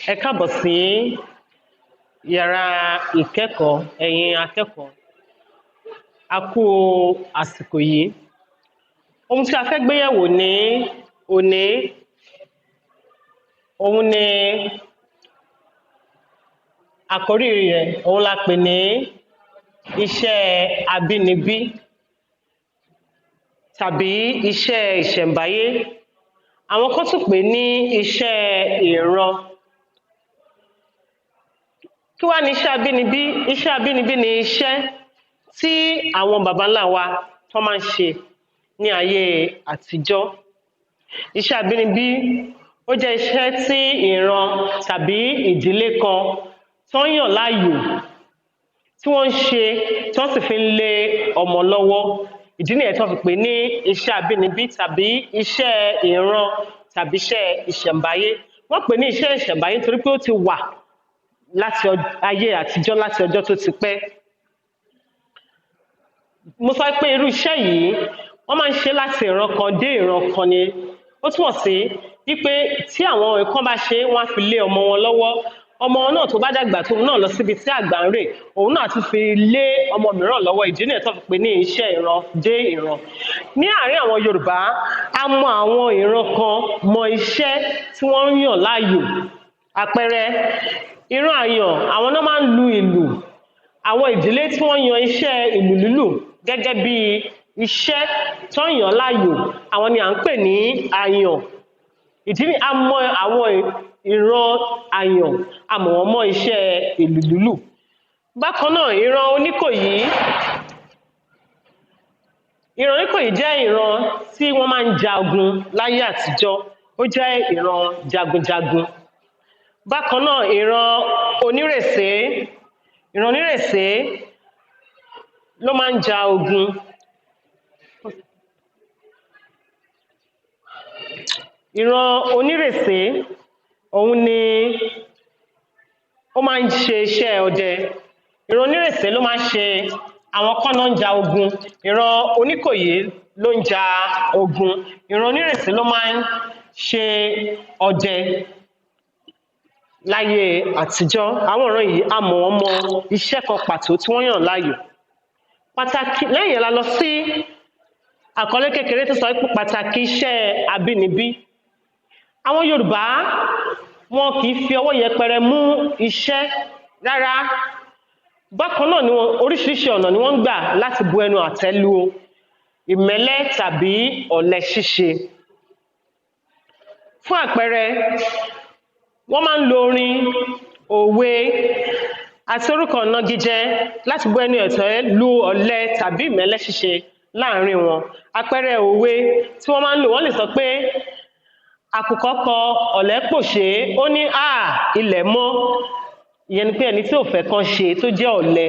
Ẹ káàbọ̀ sí yàrá ìkẹ́kọ̀ọ́, ẹ̀yin akẹ́kọ̀ọ́. A kú àsìkò yìí. Ohun tí a fẹ́ gbé yẹ̀wò ní òní, òun ni àkórí rẹ̀, òun la pè ní iṣẹ́ abínibí tàbí iṣẹ́ ìṣẹ̀mbáyé. Àwọn kan tún pè é ní iṣẹ́ ìran. Kí wá ni iṣẹ́ abínibí? Iṣẹ́ abínibí ni iṣẹ́ tí àwọn baba ńlá wa tán máa ń ṣe ní ayé àtijọ́. Iṣẹ́ abínibí, ó jẹ́ iṣẹ́ tí ìran tàbí ìdílé kan tán yàn láàyò, tí wọ́n ń ṣe, tí wọ́n sì fi ń lé ọmọ lọ́wọ́. Ìdí nìyẹn tí wọ́n fi pè é ní iṣẹ́ abínibí tàbí iṣẹ́ ìran tàbí iṣẹ́ ìṣẹ̀mbáyé. Wọ́n pè é ní iṣẹ́ ìṣẹ̀mbáyé nítorí pé ó ti wà láti ayé àtijọ́, láti ọjọ́ tó ti pẹ́. Mo sọ pé irú iṣẹ́ yìí, wọ́n máa ń ṣe é láti ìran kan dé ìran kan ni. Ó túmọ̀ sí wípé tí àwọn kan bá ṣe é, wọ́n á fi lé ọmọ wọn lọ́wọ́. Ọmọ wọn náà tó bá dàgbà, tóun náà lọ síbi tí àgbà ń rè, òun náà á tún fi lé ọmọ mìíràn lọ́wọ́. Ìdí nìyẹn tán fi pè é ní iṣẹ́ ìran dé ìran. Ní àárín àwọn Yorùbá, a mọ àwọn ìran kan mọ iṣẹ́ tí wọ́n ń yàn láàyò. Àpẹẹrẹ, ìran Àyàn, àwọn ná máa ń lu ìlù. Àwọn ìdílé tí wọ́n yan iṣẹ́ ìlù lílù gẹ́gẹ́ bí iṣẹ́ tán yàn án láàyò, àwọn ni à ń pè ní Àyàn. Ìdí a mọ àwọn ìran Àyàn, a mọ̀ wọ́n mọ́ iṣẹ́ ìlù lílù. Bákan náà, ìran Oníkòyí. Ìran Oníkòyí jẹ́ ìran tí wọ́n máa ń jagun láyé àtijọ́. Ó jẹ́ ìran jagunjagun. Bákan náà, ìran Onírèsé. Ìran Onírèsé ló máa ń ja ogun. Ìran Onírèsé, òun ni ó máa ń ṣe iṣẹ́ ọdẹ. Ìran Onírèsé ló máa ń ṣe, àwọn kọ́ ná ń ja ogun. Ìran Oníkòyí ló ń ja ogun. Ìran Onírèsé ló máa ń ṣe ọdẹ láyé àtijọ́. Àwọn ìran yìí, a mọ̀ wọ́n mọ iṣẹ́ kan pàtó tí wọ́n yàn láàyò. Pàtàkì, lẹ́yìn yẹn la lọ sí àkọlé kékeré tó sọ wípé pàtàkì iṣẹ́ abínibí. Àwọn Yorùbá, wọn kìí fi ọwọ́ yẹpẹrẹ mú iṣẹ́ rárá. Bákan náà ni oríṣiríṣi ọ̀nà ni wọ́n ń gbà láti bu ẹnu àtẹ́ lu ìmẹ́lẹ́ tàbí ọ̀lẹ ṣíṣe. Fún àpẹẹrẹ, wọ́n máa ń lo orin, òwe àti orúkọ ìnagijẹ láti bu ẹnu àtẹ́ lu ọ̀lẹ tàbí ìmẹ́lẹ́ ṣíṣe láàrin wọn. Àpẹẹrẹ òwe tí wọ́n máa ń lò, wọ́n lè sọ pé àkùkọ kọ, ọ̀lẹ pòṣé, ó ní háà, ilẹ̀ mọ́. Ìyẹn ni pé ẹni tí ò fẹ́ kán ṣe, tó jẹ́ ọ̀lẹ.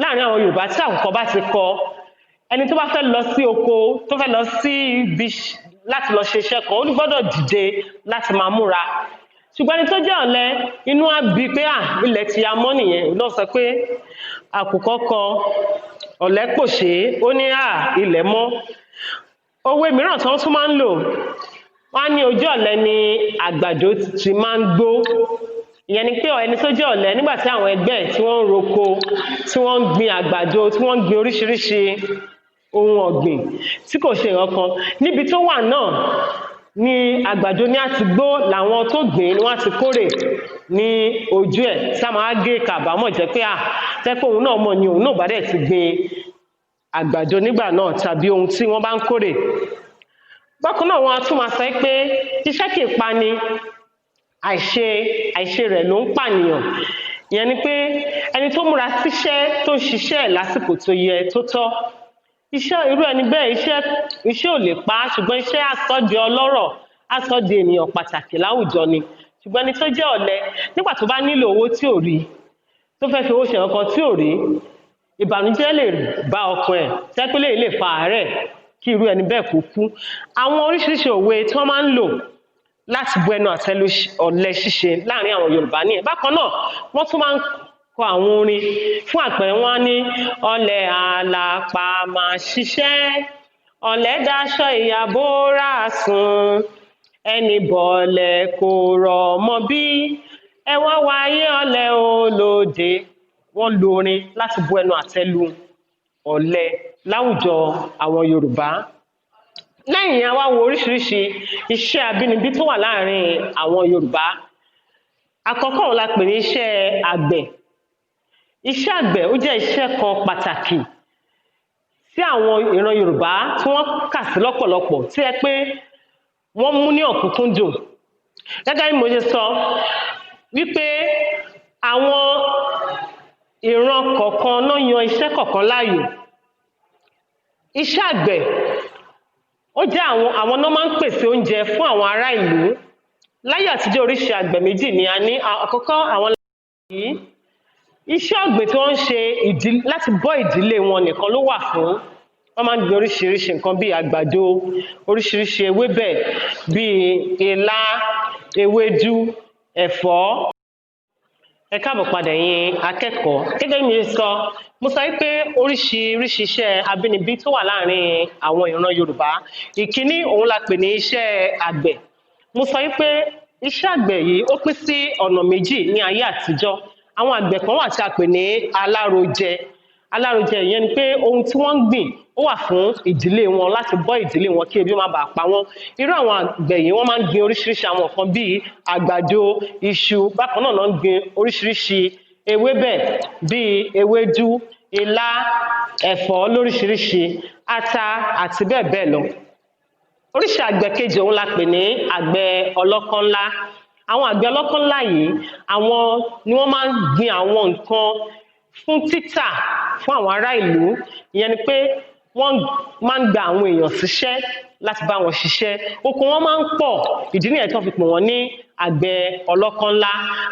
Láàrin àwọn Yorùbá, tí àkùkọ bá ti kọ, ẹni tó bá fẹ́ lọ sí oko, tó fẹ́ lọ sí ibi láti lọ ṣe iṣẹ́ kan, ó gbọ́dọ̀ dìde láti máa múra. Ṣùgbọ́n ẹni tó jẹ́ ọ̀lẹ, inú á bí i pé à, ilẹ̀ ti ya mọ́ nìyẹn. Òun náà sọ pé àkùkọ kọ, ọ̀lẹ pòṣé, ó ní háà, ilẹ̀ mọ́. Òwe mìíràn tí wọ́n tún máa ń lò, wọ́n á ní ojú ọ̀lẹ ni àgbàdo ti máa ń gbó. Ìyẹn ni pé ẹni tó jẹ́ ọ̀lẹ, nígbà tí àwọn ẹgbẹ́ ẹ̀ tí wọ́n ń roko, tí wọ́n ń gbin àgbàdo, tí wọ́n ń gbin oríṣiríṣi ohun ọ̀gbìn, tí kò ṣe nǹkan kan, níbi tó wà náà ni àgbàdo ní á ti gbó, làwọn tó gbìn ín ni wọ́n á ti kórè ní ojú ẹ̀, tí á máa gé ìka àbámọ̀ jẹ pé à, tó jẹ́ pé òun náà mọ̀ ni, òun náà ò bá dẹ̀ ti gbin àgbàdo nígbà náà tàbí ohun tí wọ́n bá ń kórè. Bákan náà, wọ́n á tún máa sọ pé iṣẹ́ kìí pani, àìṣe àìṣe rẹ̀ ló ń pànìyàn. Ìyẹn ni pé ẹni tó múra síṣẹ́, tó ń ṣiṣẹ́ ẹ̀ lásìkò tó yẹ, tó tọ́, iṣẹ́ irú ẹni bẹ́ẹ̀, iṣẹ́ ò lè pa á, ṣùgbọ́n iṣẹ́ á sọ ọ́ di ọlọ́rọ̀, á sọ ọ́ di ènìyàn pàtàkì láwùjọ ni. Ṣùgbọ́n ẹni tó jẹ́ ọ̀lẹ, nígbà tó bá nílò owó tí ò rí, tó fẹ́ fi owó ṣe nǹkan kan tí ò rí, ìbànújẹ́ lè bá ọkàn ẹ̀, tó jẹ́ pé eléyìí lè fa àárẹ̀ kí irú ẹni bẹ́ẹ̀ kó kú. Àwọn oríṣiríṣi òwe tí wọ́n máa ń lò láti bu ẹnu àtẹ́ lu ọ̀lẹ ṣíṣe láàrin àwọn Yorùbá nìyẹn. Bákan náà, wọ́n tún máa ń kọ àwọn orin. Fún àpẹẹrẹ, wọ́n á ní ọ̀lẹ àlàpà máa ṣiṣẹ́, ọ̀lẹ daṣọ ìyà bóra sùn, Ẹni bọ̀lẹ kò rọ́mọ bí, ẹ wá wáyé ọ̀lẹ o lóde. Wọ́n lo orin láti bu ẹnu àtẹ́ lu ọ̀lẹ láwùjọ àwọn Yorùbá. Lẹ́yìn yẹn, a wá wo oríṣiríṣi iṣẹ́ abínibí tó wà láàrin àwọn Yorùbá. Àkọ́kọ́ òun la pè ní iṣẹ́ àgbẹ̀. Iṣẹ́ àgbẹ̀, ó jẹ́ iṣẹ́ kan pàtàkì tí àwọn ìran Yorùbá tí wọ́n kà sí lọ́pọ̀lọpọ̀, tí ẹ pé wọ́n mú ní ọ̀kúnkúndùn. Gẹ́gẹ́ bí mo ṣe sọ wípé àwọn ìran kọ̀ọ̀kan náà yan iṣẹ́ kọ̀ọ̀kan láàyò. Iṣẹ́ àgbẹ̀, ó jẹ́ àwọn náà máa ń pèsè oúnjẹ fún àwọn ará ìlú. Láyé àtijọ́, oríṣi àgbẹ̀ méjì ni a ní. Àkọ́kọ́, àwọn yìí, iṣẹ́ ọ̀gbìn tí wọ́n ń ṣe láti bọ́ ìdílé wọn nìkan ló wà fún. Wọ́n máa ń gbin oríṣiríṣi nǹkan bíi àgbàdo, oríṣiríṣi ewébẹ̀ bíi ilá, ewédú, ẹ̀fọ́. Ẹ káàbọ̀ padà, ẹ̀yin akẹ́kọ̀ọ́. Gẹ́gẹ́ bí mo ṣe sọ, mo sọ wípé oríṣiríṣi iṣẹ́ abínibí tó wà láàrin àwọn ìran Yorùbá. Ìkíní òun la pè ní iṣẹ́ àgbẹ̀. Mo sọ wípé iṣẹ́ àgbẹ̀ yìí, ó pín sí ọ̀nà méjì ní ayé àtijọ́. Àwọn àgbẹ̀ kan wà tí a pè ní alárojẹ. Alárojẹ ìyẹn ni pé ohun tí wọ́n ń gbìn, ó wà fún ìdílé wọn, láti bọ́ ìdílé wọn kí ebi má bàa pa wọ́n. Irú àwọn àgbẹ̀ yìí, wọ́n máa ń gbin oríṣiríṣi àwọn nǹkan bíi àgbàdo, iṣu. Bákan náà, ló ń gbin oríṣiríṣi ewébẹ̀ bíi ewédú, ilá, ẹ̀fọ́ lóríṣiríṣi, ata àti bẹ́ẹ̀ bẹ́ẹ̀ lọ. Oríṣi àgbẹ̀ kejì òun la pè ní àgbẹ̀ ọlọ́kọ́ ńlá. Àwọn àgbẹ̀ ọlọ́kọ́ ńlá yìí, àwọn ni wọ́n máa ń gbin àwọn nǹkan fún títà fún àwọn ará ìlú. Ìyẹn ni pé wọ́n máa ń gba àwọn èèyàn síṣẹ́ láti bá wọn ṣiṣẹ́. Oko wọn máa ń pọ̀. Ìdí nìyẹn tí wọ́n fi pè wọ́n ní àgbẹ̀ ọlọ́kọ́ ńlá.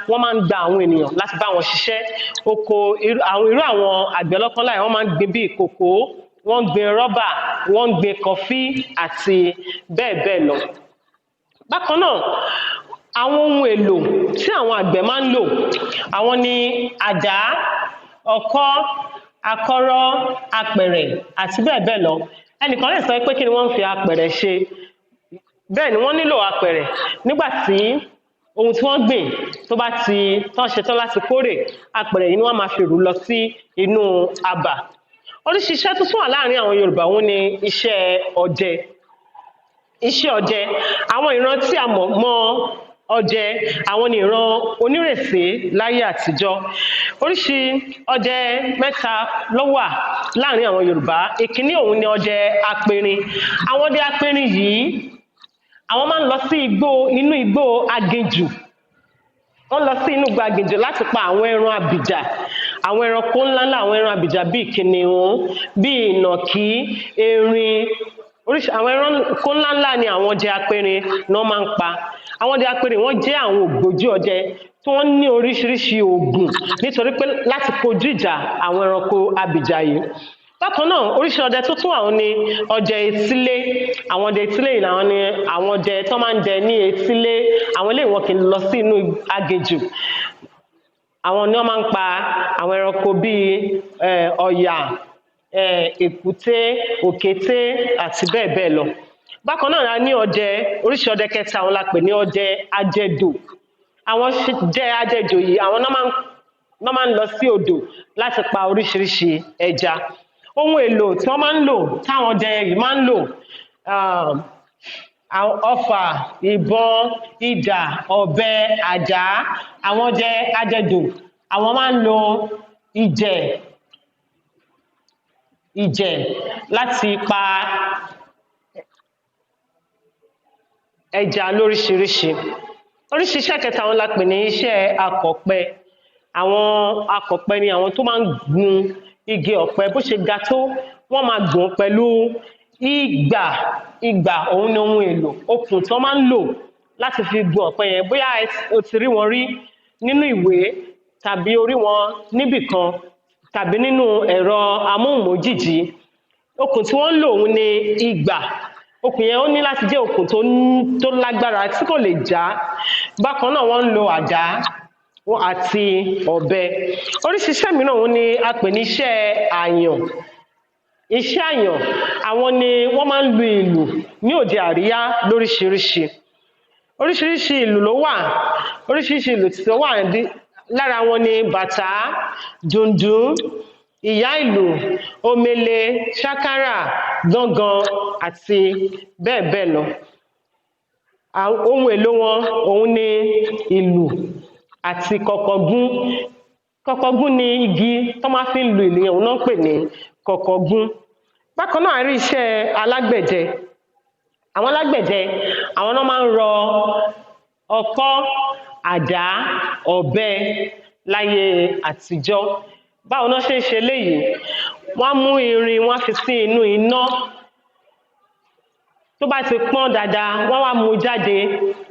Wọ́n máa ń gba àwọn ènìyàn láti bá wọn ṣiṣẹ́ oko. Irú àwọn àgbẹ̀ ọlọ́kọ́ ńlá yìí, wọ́n máa ń gbin bíi kòkó, wọ́n ń gbin rọ́bà, wọ́n ń gbin kọfí àti bẹ́ẹ̀ bẹ́ẹ̀ lọ. Bákan náà, àwọn ohun èlò tí àwọn àgbẹ̀ máa ń lò, àwọn ni àdá, ọkọ́, akọ́rọ́, apẹ̀rẹ̀ àti bẹ́ẹ̀ bẹ́ẹ̀ lọ. Ẹnìkan lè sọ pé kí ni wọ́n ń fi apẹ̀rẹ̀ ṣe? Bẹ́ẹ̀ ni, wọ́n nílò apẹ̀rẹ̀ nígbà tí ohun tí wọ́n gbìn tó bá ti tán, ṣetán láti kórè. Apẹ̀rẹ̀ yìí ni wọ́n máa fi rù lọ sí inú abà. Oríṣi iṣẹ́ tó tún wà láàrin àwọn Yorùbá òun ni iṣẹ́ ọdẹ. Iṣẹ́ ọdẹ, àwọn ìran tí a mọ̀ mọ́ ọdẹ, àwọn ni ìran Onírèsé láyé àtijọ́. Oríṣi ọdẹ mẹ́ta ló wà láàrin àwọn Yorùbá. Ìkíní òun ni ọdẹ aperin. Àwọn ọdẹ aperin yìí, àwọn máa ń lọ sí igbó, inú igbó aginjù. Wọ́n lọ sí inú igbó aginjù láti pa àwọn ẹran abìjà, àwọn ẹranko ńláńlá, àwọn ẹran abìjà bíi kìnìún, bíi ìnàkí, erin. Oríṣi àwọn ẹranko ńláńlá ni àwọn ọdẹ aperin ni wọ́n máa ń pa. Àwọn ọdẹ aperin, wọ́n jẹ́ àwọn ògbójú ọdẹ tí wọ́n ní oríṣiríṣi oògùn, nítorí pé láti kojú ìjà àwọn ẹranko abìjà yìí. Bákan náà, oríṣi ọdẹ tó tún wà ní ọdẹ etílé. Àwọn ọdẹ etílé yìí làwọn ni àwọn ọdẹ tó máa ń dẹ ní etílé. Àwọn eléyìí, wọn kì í lọ sí inú aginjù. Àwọn ni wọ́n máa ń pa àwọn ẹranko bíi ọ̀yà, èkúté, òkété àti bẹ́ẹ̀ bẹ́ẹ̀ lọ. Bákan náà, a ní ọdẹ, oríṣi ọdẹ kẹta, àwọn la pè ní ọdẹ ajẹdò. Àwọn ọdẹ ajẹdò yìí, àwọn náà máa ń lọ sí odò láti pa oríṣiríṣi ẹja. Ohun èlò tí wọ́n máa ń lò, táwọn ọdẹ yìí máa ń lò, ọfà, ìbọn, idà, ọ̀bẹ, àdá. Àwọn ọdẹ ajẹdò, àwọn máa ń lo ìjẹ̀ láti pa ẹja lóríṣiríṣi. Oríṣi iṣẹ́ kẹta wọn la pè ní iṣẹ́ akọ̀pẹ. Àwọn akọ̀pẹ ni àwọn tó máa ń gun igi ọ̀pẹ. Bó ṣe ga tó, wọ́n máa gùn pẹ̀lú ìgbà. Ìgbà òun ni ohun èlò okùn tí wọ́n máa ń lò láti fi gun ọ̀pẹ yẹn. Bóyá o ti rí wọn rí nínú ìwé, tàbí o rí wọn níbìkan, tàbí nínú ẹ̀rọ amóhùnmójìjì, okùn tí wọ́n ń lò òun ni ìgbà. Okùn yẹn, ó ní láti jẹ́ okùn tó lágbára tí kò lè já. Bákan náà, wọ́n ń lo àdá àti ọ̀bẹ. Oríṣi iṣẹ́ mìíràn òun ni a pè ní iṣẹ́ àyàn. Iṣẹ́ àyàn, àwọn ni wọ́n máa ń lu ìlù ní òde àríyá lóríṣiríṣi. Oríṣiríṣi ìlù ló wà. Oríṣiríṣi ìlù tí ó wà lára wọn ni bàtá, dùndún, ìyá ìlù, omele, ṣákárà, gángan àti bẹ́ẹ̀ bẹ́ẹ̀ lọ. Ohun èlò wọn òun ni ìlù àti kọkọgún. Kọkọgún ni igi tó máa fi ń lu ìlù yẹn, òun náà ń pè ní kọkọgún. Bákan náà, a rí iṣẹ́ alágbẹ̀dẹ. Àwọn alágbẹ̀dẹ, àwọn náà máa ń rọ ọkọ́, àdá, ọ̀bẹ láyé àtijọ́. Báwo náà ṣe ń ṣe léyìí? Wọ́n á mú irin, wọ́n á fi sí inú iná. Tó bá ti pọ́n dáadáa, wọ́n wá mú jáde,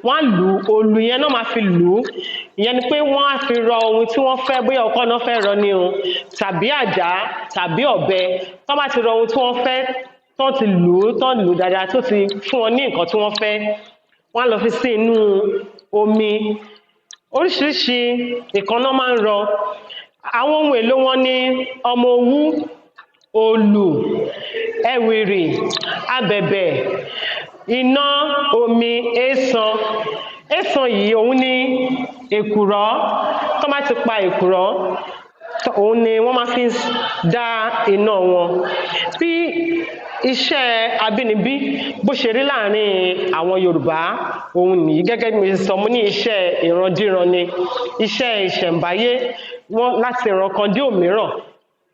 wọ́n á lù ú. Òòlù yẹn náà máa fi lù ú. Ìyẹn ni pé wọ́n á fi rọ ohun tí wọ́n fẹ́, bóyá ọkọ́ náà fẹ́ rọ ni o, tàbí àdá, tàbí ọ̀bẹ. Tó bá ti rọ ohun tí wọ́n fẹ́, tán ti lù ú, tán lù ú dáadáa, tó ti fún wọn ní nǹkan tí wọ́n fẹ́, wọ́n á lọ fi sí inú omi. Oríṣiríṣi nǹkan náà máa ń rọ. Àwọn ohun èlò wọn ni ọmọ owú, òòlù, ẹwìrì, abẹ̀bẹ̀, iná, omi, èèsàn. Èèsàn yìí òun ni èkùrọ́. Tó bá ti pa èkùrọ́, òun ni wọ́n máa fi dá iná wọn. Bí iṣẹ́ abínibí bó ṣe rí láàrin àwọn Yorùbá òun nìyí. Gẹ́gẹ́ bí mo ṣe sọ, mo ní iṣẹ́ ìrandíran ni, iṣẹ́ ìṣẹ̀ǹbáyé wọn láti ìran kan dé òmíràn.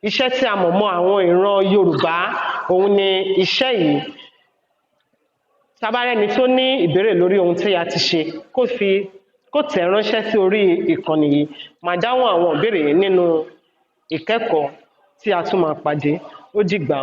Iṣẹ́ tí a mọ̀ mọ́ àwọn ìran Yorùbá òun ni iṣẹ́ yìí. Tá bá rẹ́ni tó ní ìbéèrè lórí ohun tí a ti ṣe, kó fi kó tẹ̀ ránṣẹ́ sí orí ìkànnì yìí, màá dáhùn àwọn ìbéèrè yìí nínú ìkẹ́kọ̀ọ́ tí a tún máa pàdé. Ó dìgbà.